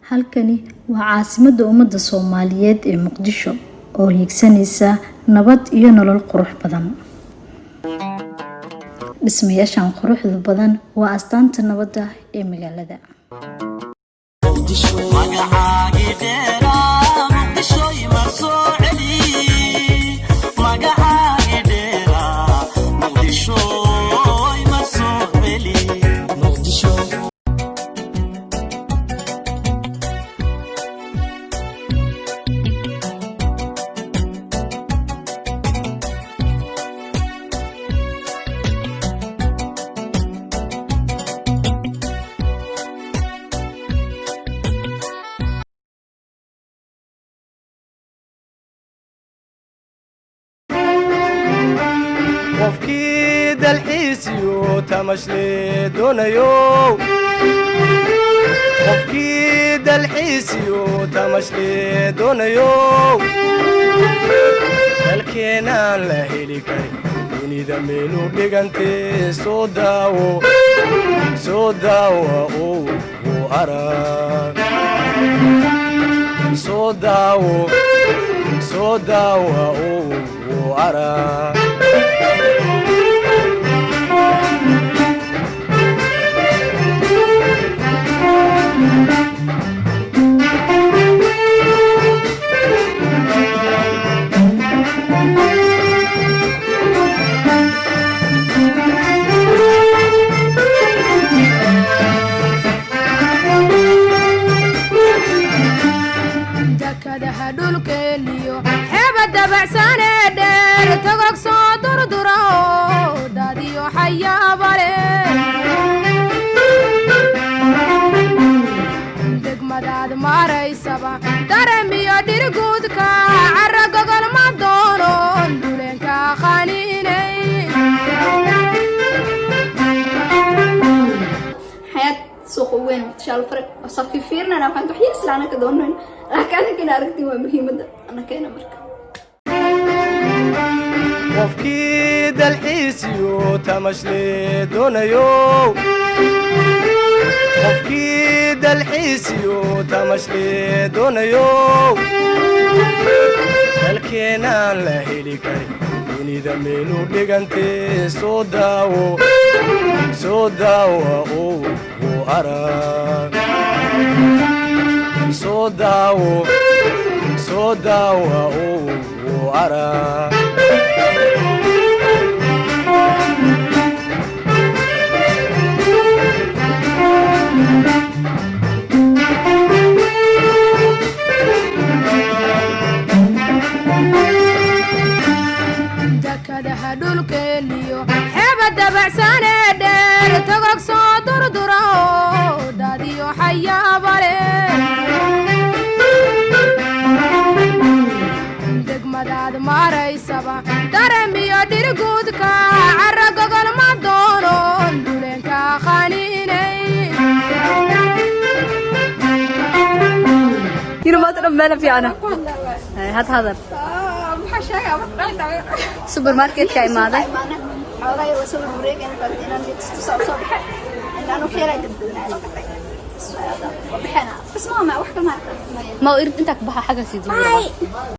Halkani waa caasimadda ummadda Soomaaliyeed ee Muqdisho oo hiigsanaysa nabad iyo nolol qurux badan. Dhismayaashan quruxda badan waa astaanta nabadda ee magaalada. Magacaagii dheeraa, Muqdishoy, mar soo celi. Magacaagii dheeraa, Muqdishoy, mar soo celi, Muqdisho. Qofkii dalxiisiyo tamashle doonayo, qofkii dalxiisiyo tamashle doonayo, dalkeenaan la heli karin dunida meelu dhigante. Soo daawo, soo daawa oo u arag. Soo daawo, soo daawa oo u arag. Dakadaha dhulkeeniyo xeeba dabacsanee dheer, togog soo durdura oo daadiyo xayaabale, degmadaad maraysaba daremiyo dhirguudka cara gogol ma doonon duleenka qaniinay. Xayaat suuqa weyn Muqdisho la faray oo soo fiirfiirinayna. Waxaan wax yar isla anaka doonayn, laakiin adinkana aragtiin waa muhiimadda anakeena marka. Qofkii dalxiisiyo tamashle doonayo, qofkii dalxiisiyo tamashle doonayo, dalkeenaan la heli karin dunida meelu dhigante. Soo daawo, soo daawa oo u arag. Soo daawo, soo daawa oo u arag. Dakadaha dhulkeeniyo xeeba dabacsanee dheer, togog soo durdura oo daadiyo xayaabale, degmadaad maraysaba daremiyo dhirguudka cara gogol ma doonon duleenka qaniinay. Yiri maanta dhan meel fiicana had hadal. Maxaa sheegaa marka? Supermarketka imaaday. Xoogay waa soo wareegayna, inaan isku soo baxay, inaan wax yar gaddoonaa la baxayna bas. Maama, wax kale ma arkaa. Ma irid intaa ka baxa xagga sii duuba.